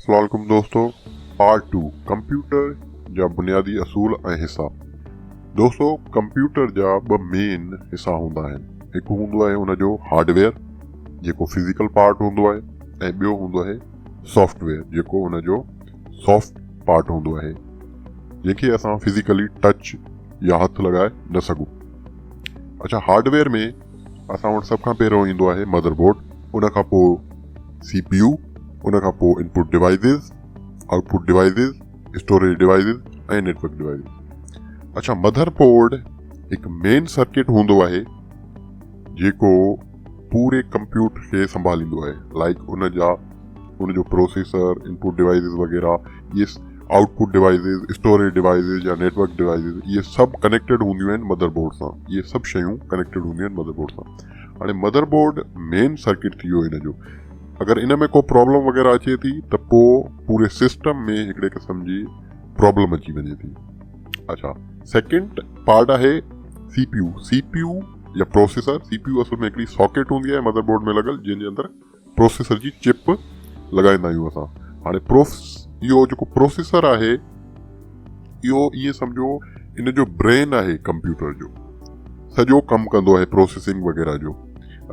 السلام عليڪم دوستو پارٽ ٽو ڪمپيوٽر جا بنيادي اصول ۽ حصا دوستو ڪمپيوٽر جا ٻه مين حصا هوندا آهن هڪ هوندو آهي ان جو هارڊويئر جيڪو فزيڪل پارٽ هوندو آهي ۽ ٻيو هوندو آهي سافٽ ويئر جيڪو ان جو سافٽ پارٽ هوندو آهي جنهن کي اسان فزيڪلي ٽچ يا هٿ لڳائي نه سگهون. اڇا هارڊويئر ۾ اسان وٽ سڀ کان پهريون ايندو آهي مدر بورڊ، ان کان پوء سي پي يو، ان کان پوء input devices, output devices, storage devices ۽ network devices. اڇا مدر بورڊ هڪ مين سرڪٽ هوندو آهي جيڪو پوري ڪمپيوٽر کي سنڀاليندو آهي لائڪ ان جا ان جو پروسيسر، انپوٽ ڊوائيسز وغيره اهي آئوٽ پوٽ ڊوائيسز، اسٽوريج ڊوائيسز يا نيٽورڪ ڊوائيسز اهي سڀ ڪنيڪٽيڊ هونديون آهن مدر بورڊ سان اهي سڀ شيون ڪنيڪٽيڊ هونديون آهن مدر بورڊ سان هاڻي مدر بورڊ مين سرڪٽ ٿي ويو هن جو اگر ان ۾ ڪو پرابلم وغيره اچي ٿي ته پوء پوري سسٽم ۾ هڪڙي قسم جي پرابلم اچي وڃي ٿي. اڇا سيڪنڊ پارٽ آهي C P U, C P U يا پروسيسر، سي پي يو اصل ۾ هڪڙي ساڪيٽ هوندي آهي مدر بورڊ ۾ لڳل جنهن جي اندر پروسيسر جي چپ لڳائيندا آهيون اسان. هاڻي اهو جيڪو پروسيسر آهي اهو ائين سمجهو ان جو برين آهي ڪمپيوٽر جو، سڄو ڪم ڪندو آهي پروسيسنگ وغيره جو.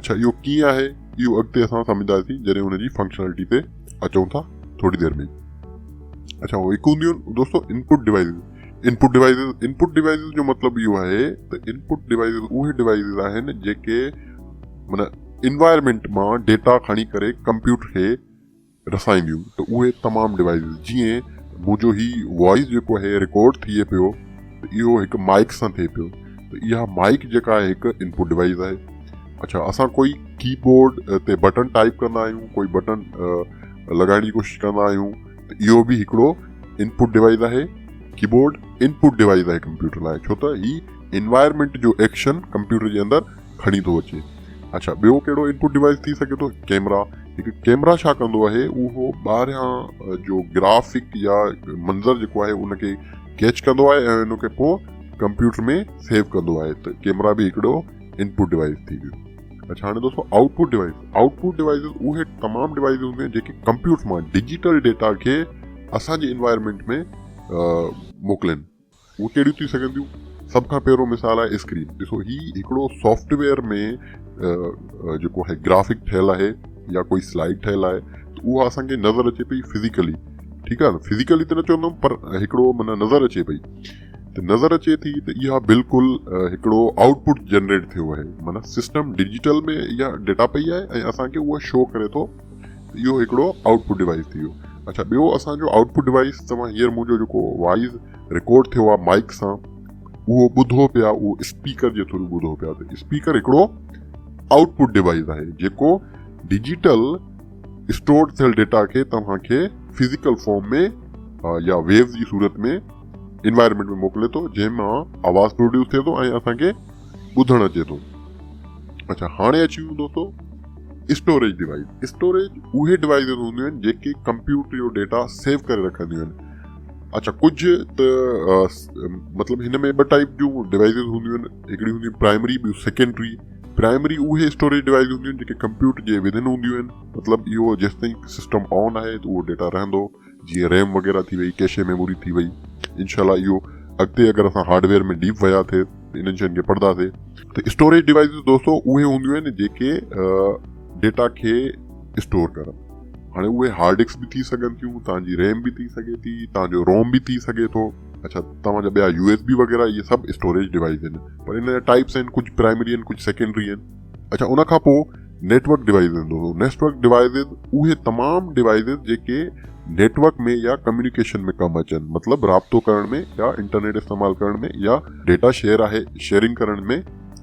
اڇا اهو ڪيئن آهي اهو اڳتي اسان سمجهنداسين جڏهن ان جي فنڪشنلٽي تي اچون ٿا ٿوري دير ۾. اڇا هو هڪ هونديون آهن دوستو input devices, input devices, input devices جو مطلب اهو آهي ته انپوٽ ڊوائيسز اهي ڊوائيسز آهن جيڪي معنيٰ انوائرمينٽ مان ڊيٽا کڻي ڪري ڪمپيوٽر کي رسائينديون ته اهي تمام ڊوائيسز جيئن منهنجو هي وائس جيڪو آهي رڪارڊ ٿئي پيو ته اهو هڪ مائڪ سان ٿئي پيو ته اها مائڪ جيڪا آهي هڪ انپوٽ ڊوائيس آهي. اڇا اسان ڪوئي ڪي بورڊ تي بٽڻ ٽائپ ڪندا آهيون ڪوئي بٽڻ لڳائڻ جي ڪوشش ڪندا آهيون ته اهو به هڪڙو انپوٽ ڊوائيس آهي. ڪي بورڊ انپوٽ ڊوائيس آهي ڪمپيوٽر لاء ڇو ته هي انوائرمينٽ جو ايڪشن ڪمپيوٽر جي اندر کڻي ٿو اچي. اڇا ٻيو ڪهڙو انپوٽ ڊوائيس ٿي سگهي ٿو؟ ڪيمرا. هڪ ڪيمرا ڇا ڪندو آهي اهو ٻاهريان جو گرافڪ يا منظر جيڪو آهي ان کي ڪيچ ڪندو آهي ۽ ان کي پوء ڪمپيوٽر ۾ سيو ڪندو آهي ته ڪيمرا به هڪڙو انپوٽ ڊوائيس ٿي ويو. اڇا هاڻي دوستو out put device, out put devices اهي تمام ڊوائيسز هونديون آهن جيڪي ڪمپيوٽر مان ڊجيٽل ڊيٽا کي اسان جي انوائرمينٽ ۾ موڪلين. اهي ڪهڙيون ٿي سگهن ٿيون؟ سڀ کان پهريون مثال آهي اسڪرين. ڏسو هي هڪڙو سافٽ ويئر ۾ جيڪو آهي گرافڪ ٺهيل آهي يا ڪوئي سلائيڊ ٺهيل آهي ته اها اسان کي نظر اچي پئي فزيڪلي، ٺيڪ آهي نه، فزيڪلي ته نه چوندم پر هڪڙو معنيٰ نظر اچي پئي ته نظر اچي ٿي ته اها بلڪل هڪڙو آئوٽ پٽ جنريٽ ٿيو آهي معنيٰ سسٽم ڊجيٽل ۾ اها ڊيٽا پئي آهي ۽ اسان کي اها شو ڪري ٿو ته اهو هڪڙو آئوٽ پٽ ڊوائيس ٿي ويو. اڇا ٻيو اسان جو آئوٽ پٽ ڊوائيس توهان هينئر منهنجو جيڪو وائس رڪارڊ ٿيو آهي مائڪ سان اهو ٻڌو پيا اهو اسپيڪر جي ٿرو ٻڌو پيا ته اسپيڪر هڪڙو آئوٽ پٽ ڊوائيس آهي جيڪو ڊجيٽل اسٽور ٿيل ڊيٽا کي توهان کي فزيڪل فارم ۾ يا ويوز جي صورت ۾ انوائرمينٽ ۾ موڪلي ٿو جنهن مان آواز پروڊيوس ٿئي ٿو ۽ اسان کي ٻڌڻ اچي ٿو. اڇا هاڻي اچي ويون دوستو اسٽوريج ڊوائيس. اسٽوريج اهي ڊوائيسز هونديون آهن جيڪي ڪمپيوٽر جو ڊيٽا سيو ڪري رکنديون آهن. اڇا ڪجهه ته مطلب هن ۾ ٻه ٽائپ جون ڊوائيسز هونديون آهن، هڪڙي هوندي پرائمري ٻيو سيڪنڊري. پرائمري اهي اسٽوريج ڊوائيس هونديون آهن جيڪي ڪمپيوٽر جي ودن هونديون آهن، مطلب اهو جيستائين سسٽم آن آهي ته اهو ڊيٽا رهندو، جيئن ريم وغيره ٿي وئي، ڪيشي ميموري ٿي وئي. انشاء الله اهو اڳتي اگر اسان هارڊويئر ۾ ڊيپ ويا ٿي ته انهن شين کي پڙهنداسي. ته اسٽوريج ڊوائيسز دوستو اهي هونديون آهن جيڪي ڊيٽا کي اسٽور ڪرن. هاڻي اهي هارڊ ڊسڪ به ٿي سگهن ٿيون، توهان جي ريم به ٿي سگهي ٿي، توهان جو روم به ٿي سگهي ٿو. اڇا توهان جا ٻيا يو ايس بي وغيره اهي سڀ اسٽوريج ڊوائيس آهن پر ان جا ٽائپس آهن ڪجهه پرائمري آهن ڪجهه سيڪنڊري آهن. اڇا ان کان پوء نيٽورڪ ڊوائيسز آهن دوستو. نيٽورڪ ڊوائيسز اهي تمام ڊوائيسز جيڪي نيٽورڪ ۾ يا ڪميونيڪيشن ۾ ڪم اچن، مطلب رابطو ڪرڻ ۾ يا انٽرنيٽ استعمال ڪرڻ ۾ يا ڊيٽا شيئر آهي شيئرنگ ڪرڻ ۾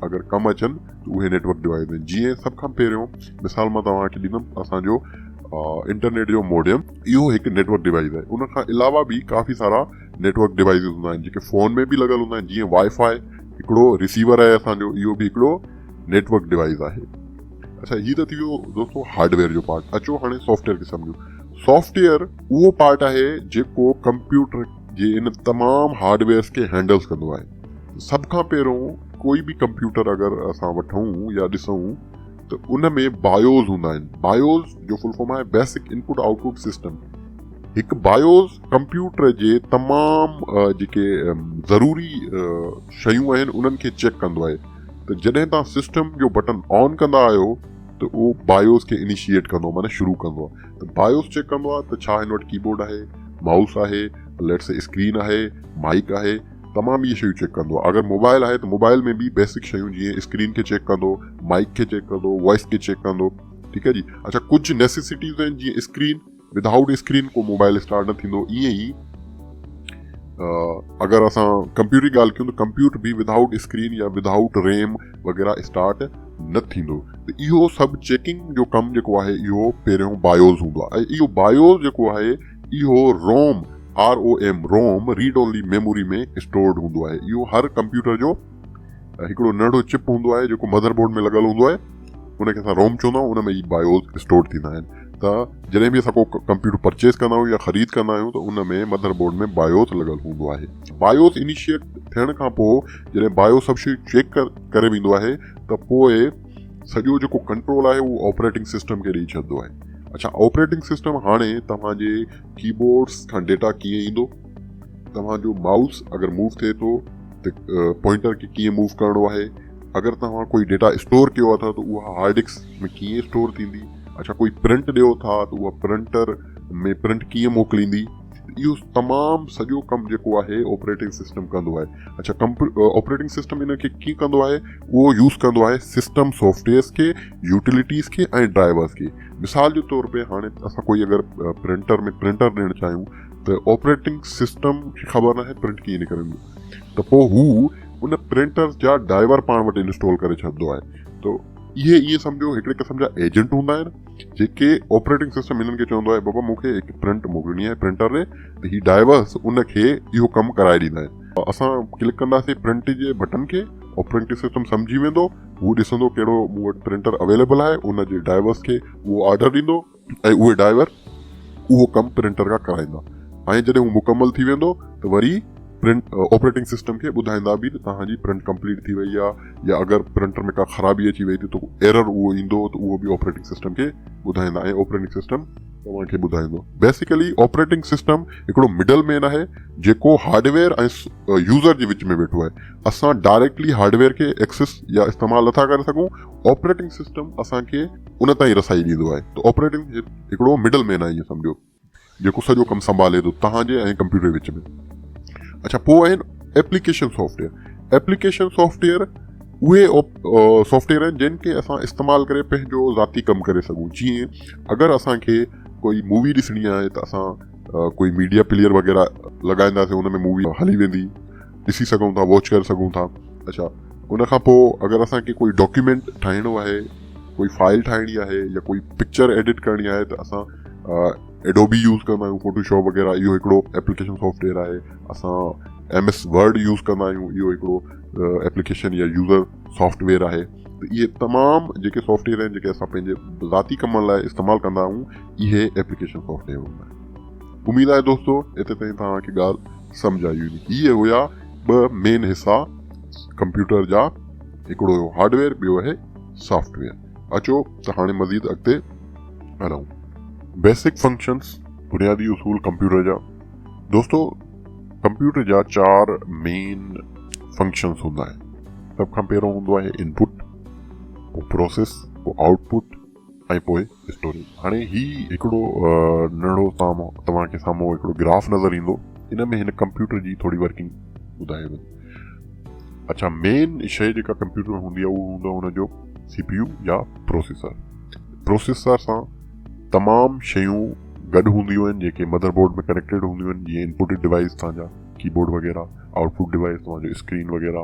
اگر ڪم اچن ته اهي نيٽورڪ ڊوائيس آهن. جيئن سڀ کان پهريون مثال مان توهان کي ڏيندم اسان جو انٽرنيٽ جو موڊيم، اهو هڪ نيٽورڪ ڊوائيس آهي. ان کان علاوه به ڪافي سارا نيٽورڪ ڊوائيسز هوندا آهن جيڪي فون ۾ به لڳل هوندا آهن، جيئن وائي فائي هڪڙو رسيور آهي اسان جو، اهو به هڪڙو نيٽورڪ ڊوائيس آهي. اڇا هي ته ٿي ويو دوستو هارڊويئر جو پارٽ. اچو هاڻي سافٽ ويئر کي سمجهون. سافٽ ويئر اهو پارٽ آهي جيڪو ڪمپيوٽر جي ان تمام هارڊويئرس کي هينڊلز ڪندو آهي. سڀ کان پهريون ڪوئي به ڪمپيوٽر اگر اسان وٺون يا ڏسون ته ان ۾ بايوز هوندا آهن. بايوز جو فل فارم آهي بيسڪ انپوٽ آئوٽ پٽ سسٽم. هڪ بايوس ڪمپيوٽر جي تمام جيڪي ضروري شيون آهن انهن کي چيڪ ڪندو آهي ته جڏهن توهان سسٽم جو بٽن آن ڪندا آهيو ته اهو بايوس کي انيشيئيٽ ڪندو معنيٰ شروع ڪندو آهي ته بايوس چيڪ ڪندو آهي ته ڇا هن وٽ ڪيبورڊ آهي، مائوس آهي، ليٽس سي اسڪرين آهي، مائيڪ آهي تمام اهي شيون چيڪ ڪندو آهي اگر موبائل آهي ته موبائل ۾ به بيسڪ شيون جيئن اسڪرين کي چيڪ ڪندو، مائيڪ کي چيڪ ڪندو، وائس کي چيڪ ڪندو ٺيڪ آهي جي اڇا ڪجهه نيسيسٽيز آهن جيئن اسڪرين ودائوٽ اسڪرين ڪو موبائل اسٽارٽ نه ٿيندو ائين ئي اگر اسان ڪمپيوٽر جي ڳالهه ڪيون ته ڪمپيوٽر به ودائوٽ اسڪرين يا ودائوٽ ريم وغيره اسٽارٽ نه ٿيندو ته اهو سڀ چيڪنگ جو ڪم جيڪو آهي اهو پهريون بايوز هوندو آهي ۽ اهو بايوز جيڪو آهي اهو ROM R O M ROM read only memory ۾ stored هوندو آهي اهو هر ڪمپيوٽر جو هڪڙو ننڍڙو چپ هوندو آهي جيڪو مدر بورڊ ۾ لڳل هوندو آهي ان کي اسان روم چوندا آهيون ان ۾ ئي بايوز اسٽور ٿيندا آهن ته جڏهن به اسان ڪو ڪمپيوٽر پرچيز ڪندا آهيون يا خريد ڪندا آهيون ته ان ۾ مدر بورڊ ۾ بايوز لڳل هوندو آهي بايوز انيشيئيٽ ٿيڻ کان پوء جڏهن بايوز سڀ شيون چيڪ ڪري ويندو آهي ته پوء سڄو جيڪو ڪنٽرول آهي اهو آپريٽنگ سسٽم کي ڏئي ڇڏندو آهي اڇا آپريٽنگ سسٽم هاڻي توهان جي ڪيبورڊس کان ڊيٽا ڪيئن ايندو توهان جو مائوس اگر موو ٿئي ٿو ته پوائنٽر کي ڪيئن موو ڪرڻو آهي اگر توهان ڪوئي ڊيٽا اسٽور ڪيو اٿا ته اها هارڊ ڊسڪ ۾ ڪيئن اسٽور ٿيندي اڇا ڪوئي پرنٽ ڏيو ٿا ته اها پرنٽر ۾ پرنٽ ڪيئن موڪليندي اهو تمام سڄو ڪم جيڪو آهي آپريٽنگ سسٽم ڪندو آهي اڇا آپريٽنگ سسٽم ان کي ڪيئن ڪندو آهي اهو يوز ڪندو آهي سسٽم سافٽويئرس کي يوٽيلٽيز کي ۽ ڊرائيورس کي مثال جي طور تي هاڻي اسان ڪوئي اگر پرنٽر ۾ پرنٽر ڏيڻ چاهيون ته آپريٽنگ سسٽم کي خبر ناهي پرنٽ ڪيئن نڪرندو ته پوء هو ان پرنٽر جا ڊرائيور پاڻ وٽ انسٽال ڪري ڇڏندو آهي ته اهي ائين سمجهو هڪڙي قسم جا ايجنٽ هوندا آهن جيڪي آپريٽنگ سسٽم هنن کي چوندو آهي بابا مون کي هڪ پرنٽ موڪلڻي آهي پرنٽر ڏي ته هي ڊرائيورس ان کي اهو ڪم ڪرائي ڏيندا آهن اسان ڪلڪ ڪنداسين پرنٽ جي بٽن کي آپريٽنگ سسٽم سمجهي ويندو هو ڏسندو ڪهڙو مون وٽ پرنٽر اويليبل آهي ان جي ڊرائيورس کي اهو آرڊر ڏيندو ۽ اهي ڊرائيور اهو ڪم پرنٽر کان ڪرائيندا ۽ جڏهن هو مڪمل ٿي ويندو ته وري پرنٽ آپريٽنگ سسٽم کي ٻڌائيندا به ته توهان جي پرنٽ ڪمپليٽ ٿي وئي آهي يا اگر پرنٽر ۾ ڪا خرابي اچي وئي ته ايرر اهو ايندو ته اهو به آپريٽنگ سسٽم کي ٻڌائيندا ۽ آپريٽنگ سسٽم توهان کي ٻڌائيندو بيسيڪلي آپريٽنگ سسٽم هڪڙو مڊل مين آهي جيڪو هارڊويئر ۽ يوزر جي وچ ۾ ويٺو آهي اسان ڊائريڪٽلي هارڊويئر کي ايڪسس يا استعمال نٿا ڪري سگهون آپريٽنگ سسٽم اسان کي ان تائين رسائي ڏيندو آهي ته آپريٽنگ هڪڙو مڊل مين آهي ائين سمجهو جيڪو سڄو ڪم سنڀالي ٿو توهان جي ۽ ڪمپيوٽر جي وچ ۾ اڇا پوء آهن ايپليڪيشن سافٽويئر ايپليڪيشن سافٽويئر اهي سافٽويئر آهن جن کي اسان استعمال ڪري پنهنجو ذاتي ڪم ڪري سگهون جيئن اگر اسان کي ڪوئي مووي ڏسڻي آهي ته اسان ڪوئي ميڊيا پليئر وغيره لڳائينداسين ان ۾ مووي هلي ويندي ڏسي سگهون ٿا واچ ڪري سگهون ٿا اڇا ان کان پوء اگر اسان کي ڪوئي ڊاڪيومينٽ ٺاهڻو آهي ڪوئي فائل ٺاهڻي آهي يا ڪوئي پڪچر ايڊٽ ڪرڻي آهي ته اسان ايڊوبي يوز ڪندا آهيون فوٽو شاپ وغيره اهو هڪڙو ايپليڪيشن سافٽويئر آهي اسان ايم ايس ورڊ يوز ڪندا آهيون اهو هڪڙو ايپليڪيشن يا يوزر سافٽويئر آهي ته اهي تمام جيڪي سافٽويئر آهن جيڪي اسان پنهنجي ذاتي ڪمن لاء استعمال ڪندا آهيون اهي ايپليڪيشن سافٽويئر هوندا آهن اميد آهي دوستو اتي تائين توهان کي ڳالهه سمجهه آئي هوندي. هي هيا ٻه مين حصا ڪمپيوٽر جا هڪڙو هيو هارڊويئر ٻيو آهي سافٽويئر. اچو ته هاڻي مزيد اڳتي هلون. بيسڪ فنڪشنس، بنيادي اصول ڪمپيوٽر جا. دوستو ڪمپيوٽر جا چار مين فنڪشنس هوندا آهن. سڀ کان پهريون هوندو آهي انپوٽ، پوء پروسيس، پوء آئوٽ پٽ ۽ پوء اسٽوريج. هاڻي هي هڪڙو ننڍڙو توهان کي سامهون هڪڙو گراف نظر ايندو ان ۾ هن ڪمپيوٽر جي ٿوري ورڪنگ ٻڌائي وئي. اڇا مين شيء جيڪا ڪمپيوٽر ۾ هوندي آهي اهو هوندو آهي ان جو سي پي يو يا پروسيسر. پروسيسر سان تمام شيون گڏ هونديون آهن جيڪي مدر بورڊ ۾ ڪنيڪٽيڊ هونديون آهن جيئن انپوٽ ڊوائيس توهان جا ڪيبورڊ وغيره، آئوٽ پٽ ڊوائيس توهان جو اسڪرين وغيره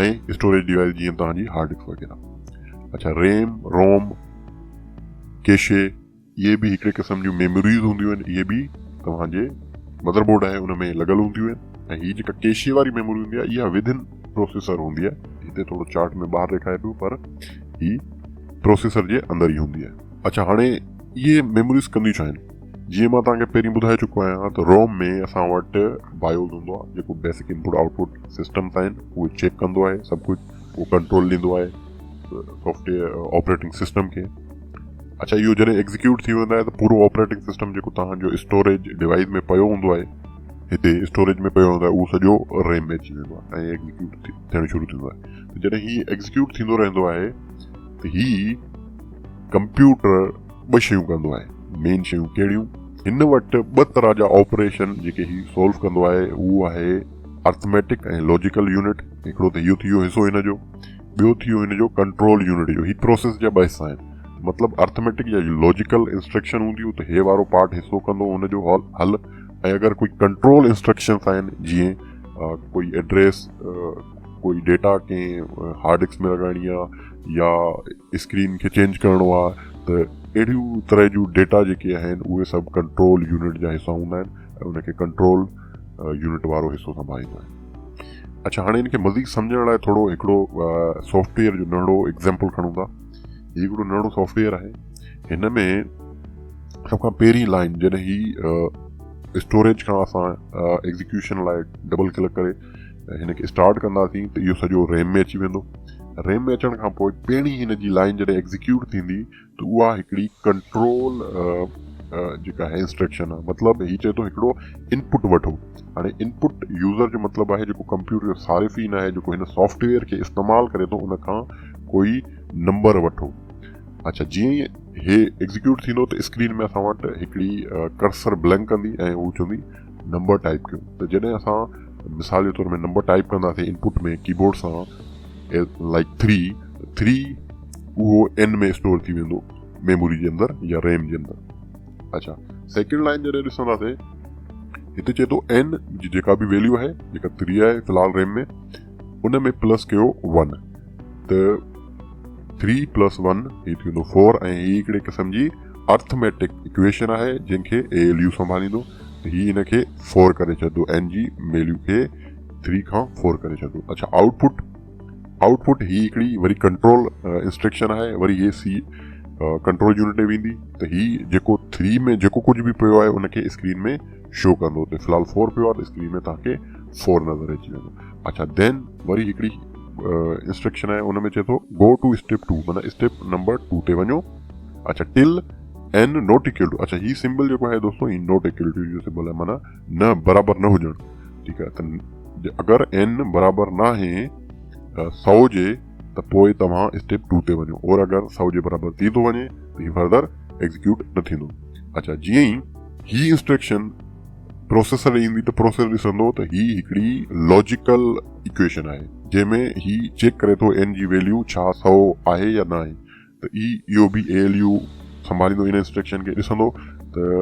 ۽ اسٽوريج ڊوائيس جيئن توهان جي هارڊ ڊسڪ وغيره. اڇا ريم، روم، ڪيشي اهي به هڪڙي قسم جون ميموريز هونديون آهن اهي به توهان جي مدر بورڊ آهي ان ۾ لڳل هونديون آهن ۽ هي جيڪا ڪيشي واري ميموري هوندي آهي اها ودن پروسيسر هوندي آهي هتي ٿورو چارٽ ۾ ٻاهر ڏيکاري پيو پر هي پروسيسر جي اندر ئي هوندي آهي اڇا هاڻي اهي ميموريز ڪنديون ڇا آهن جيئن مان توهان کي پهرين ٻڌائي چڪو آهيان ته روم ۾ اسان وٽ بايوز هوندو آهي جيڪو بيسڪ انپوٽ آئوٽ پٽ سسٽمس آهن اهي چيڪ ڪندو آهي سڀ ڪجهه اهو ڪنٽرول ڏيندو آهي سافٽويئر آپريٽنگ سسٽم کي. اڇا اهو جڏهن ايگزيڪيوٽ ٿي ويندو آهي ته پورو آپريٽنگ سسٽم جيڪو توهان جو اسٽوريج ڊوائيس ۾ پيو هوندو آهي هتي اسٽوريج ۾ پيو هوندو آهي اهو سڄو ريم ۾ اچي ويندو آهي ۽ ايگزيڪيوٽ ٿيڻ شروع ٿيندو آهي ته جڏهن هي ايگزيڪيوٽ ٿيندو رهندو آهي ته هي ڪمپيوٽر ٻه شيون ڪندو آهي مين شيون ڪهڙيون هن وٽ ٻه طرح جا آپريشن جيڪي هي سولو ڪندو آهي اهو آهي ارٿميٽڪ ۽ لاجيڪل يونٽ هڪڙو ته اهو ٿي ويو حصو هن جو ٻيو ٿي ويو هن جو ڪنٽرول يونٽ جو هي پروسيس جا ٻه حصا آهن مطلب ارٿميٽڪ يا لاجيڪل انسٽرڪشن هونديون ته هي وارو پارٽ حصو ڪندو هن جو حل ۽ اگر ڪوئي ڪنٽرول انسٽرڪشنس آهن جيئن ڪوئي ايڊريس ڪوئي ڊيٽا ڪنهن هارڊ ڊسڪ ۾ لڳائڻي آهي يا اسڪرين کي چينج ڪرڻو آهي ته اهڙيون طرح جون ڊيٽا جيڪي آهن اهي سڀ ڪنٽرول يونٽ جا حصا هوندا آهن ۽ ان کي ڪنٽرول يونٽ وارو حصو سنڀاليندو آهي اڇا هاڻي ان کي مزيد سمجهڻ لاء ٿورو هڪڙو سافٽويئر جو ننڍڙو ايگزامپل کڻون ٿا هي هڪڙو ننڍڙو سافٽويئر آهي هن ۾ سڀ کان پهرين لائن جڏهن هي اسٽوريج کان اسان ايگزيڪيوشن لاء ڊبل ڪلڪ ڪري هن کي اسٽارٽ ڪنداسين ته اهو سڄو ريم ۾ اچي ويندو ريم ۾ اچڻ کان پوء پهرين هن جي لائن جڏهن ايگزيڪيوٽ ٿيندي ته اها هڪڙي ڪنٽرول جيڪا آهي انسٽرڪشن آهي مطلب هي چئي ٿو هڪڙو انپٽ وٺو هاڻي انپٽ يوزر جو مطلب آهي جيڪو ڪمپيوٽر جو صارفين آهي جيڪو هن سافٽويئر کي استعمال ڪري ٿو ان کان ڪوئي نمبر وٺو اڇا جيئن ئي هي ايگزيڪيوٽ ٿيندو ته اسڪرين ۾ اسان وٽ هڪڙي ڪرسر بلنڪ ڪندي ۽ هو چوندي نمبر ٽائپ ڪيو ته جڏهن اسان مثال جي طور ۾ نمبر ٽائپ ڪنداسين انپٽ ۾ ڪيبورڊ سان لائڪ 3 3 اهو اين ۾ اسٽور ٿي ويندو ميموري جي اندر يا ريم جي اندر. اڇا سيڪنڊ لائن جڏهن ڏسنداسين هتي چئي ٿو اين جي جيڪا به ويليو آهي جيڪا 3 آهي في الحال ريم ۾ ان ۾ پلس ڪيو 1 ته 3 پلس 1 هي ٿي ويندو 4 ۽ هي هڪڙي قسم جي ارٿميٽڪ اڪويشن آهي جنهن کي اي ايل يو سنڀاليندو ته هي هن کي 4 ڪري ڇڏندو اين جي ويليو کي 3 کان 4 ڪري ڇڏندو. اڇا آئوٽ پٽ آئوٽ پٽ هي هڪڙي وري ڪنٽرول انسٽرڪشن آهي وري هي سي ڪنٽرول يونٽ ڏي ويندي ته هي جيڪو 3 ۾ جيڪو ڪجهه به پيو آهي ان کي اسڪرين ۾ شو ڪندو ته في الحال 4 پيو آهي ته اسڪرين ۾ توهان کي 4 نظر اچي ويندو. اڇا دين وري هڪڙي انسٽرڪشن آهي ان ۾ چئي ٿو گو ٽو اسٽيپ 2 معنی اسٽيپ نمبر 2 تي وڃو. اڇا ٽل اين not equal two اڇا هي سمبل جيڪو آهي دوستو هي not equal to جو سمبل آهي معنی نه برابر نه هجڻ ٺيڪ آهي ته اگر اين برابر ناهي 100 جي ته پوء توهان اسٽيپ 2 تي وڃو اور اگر 100 جي برابر ٿي ٿو وڃي ته هي فردر ايگزيڪيوٽ نه ٿيندو. اڇا جيئن ئي هي انسٽرڪشن پروسيسر ڏي ايندي ته پروسيسر ڏسندو ته هي هڪڙي لاجيڪل ايڪويشن آهي جنهن ۾ هي چيڪ ڪري ٿو اين جي ويليو ڇا 100 آهي يا نه آهي ته اي اهو به اي ايل يو سنڀاليندو ان انسٽرڪشن کي ڏسندو ته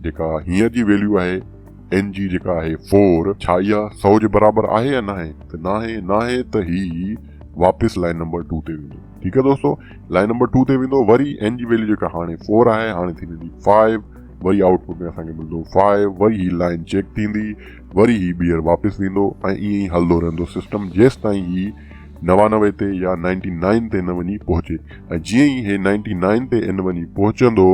جيڪا هينئر جي ويليو آهي اين جي جيڪا آهي 4 ڇا اها 100 جي برابر آهي يا ناهي ته ناهي ناهي ته هي واپس لائن نمبر 2 تي ويندو ٺيڪ آهي دوستو لائن نمبر 2 تي ويندو وري اين جي ويليو جيڪا هاڻي 4 آهي هاڻي ٿي ويندي 5 وري آئوٽ پٽ ۾ اسان کي ملندو 5 وري هي لائن چيڪ ٿيندي وري هي ٻيهر واپس ويندو ۽ ائين ئي هلندو رهندو سسٽم جيستائين هي 99 تي يا نائنٽي نائن تي نه وڃي پهچي ۽ جيئن ئي هي نائنٽي نائن تي ان وڃي پهچندو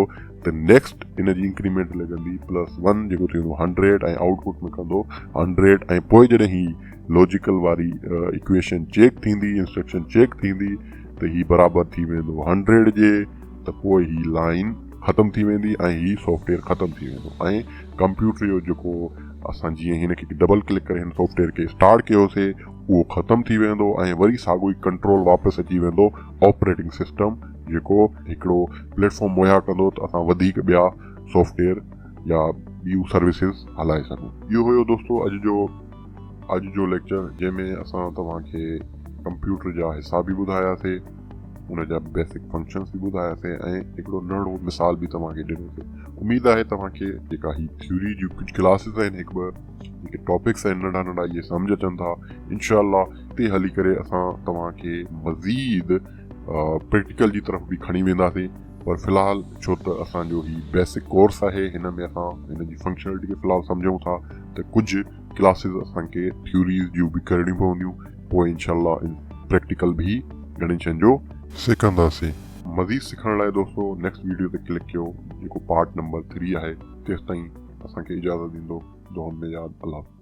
ته نيڪسٽ ان جي انڪريمينٽ لڳندي پلس ون جيڪو ٿي ويندو هنڊريڊ ۽ آئوٽ پٽ ۾ ڪندو هنڊريڊ ۽ پوء جڏهن هي لاجيڪل واري اڪويشن چيڪ ٿيندي انسٽرڪشن چيڪ ٿيندي ته هي برابر ٿي ويندو هنڊريڊ جي ته پوء هي لائن ختم ٿي ويندي ۽ هي سافٽويئر ختم ٿي ويندو ۽ ڪمپيوٽر جو جيڪو اسان جيئن هن کي ڊبل ڪلڪ ڪري هن سافٽويئر کي اسٽارٽ ڪيوسي اهو ختم ٿي ويندو ۽ وري ساڳيو ئي ڪنٽرول واپس اچي ويندو آپريٽنگ سسٽم جيڪو هڪڙو پليٽ فارم مهيا ڪندو ته اسان وڌيڪ ٻيا سافٽويئر يا ٻيون سروسز هلائي سگهون. اهو هيو دوستو اڄ جو اڄ جو ليڪچر جنهن ۾ اسان توهان کي ڪمپيوٽر جا حصا به ٻڌاياسي ان جا بيسڪ فنڪشنس به ٻڌاياسي ۽ هڪڙو ننڍڙو مثال به توهان کي ڏنوسي. اميد آهي توهان کي جيڪا هي ٿيوري جون ڪجهه ڪلاسز آهن هڪ ٻه جيڪي ٽاپڪس آهن ننڍا ننڍا اهي سمجهه اچن ٿا انشاء الله تي هلي ڪري اسان توهان کي مزيد پريڪٽيڪل جي طرف به کڻي وينداسين پر في الحال ڇو ته اسان جو هي بيسڪ ڪورس آهي هن ۾ اسان هن جي فنڪشنلٽي کي في الحال سمجهون ٿا ته ڪجهه ڪلاسز اسان کي ٿيوريز جون به ڪرڻيون پونديون پوء انشاء الله پريڪٽيڪل به گهڻين شين جو سکنداسين. مزيد سکڻ لاء دوستو نيڪسٽ ويڊيو تي ڪلڪ ڪيو جيڪو پارٽ نمبر 3 آهي تيستائين اسان کي اجازت ڏيندو دعائن ۾ ياد الله حافظ.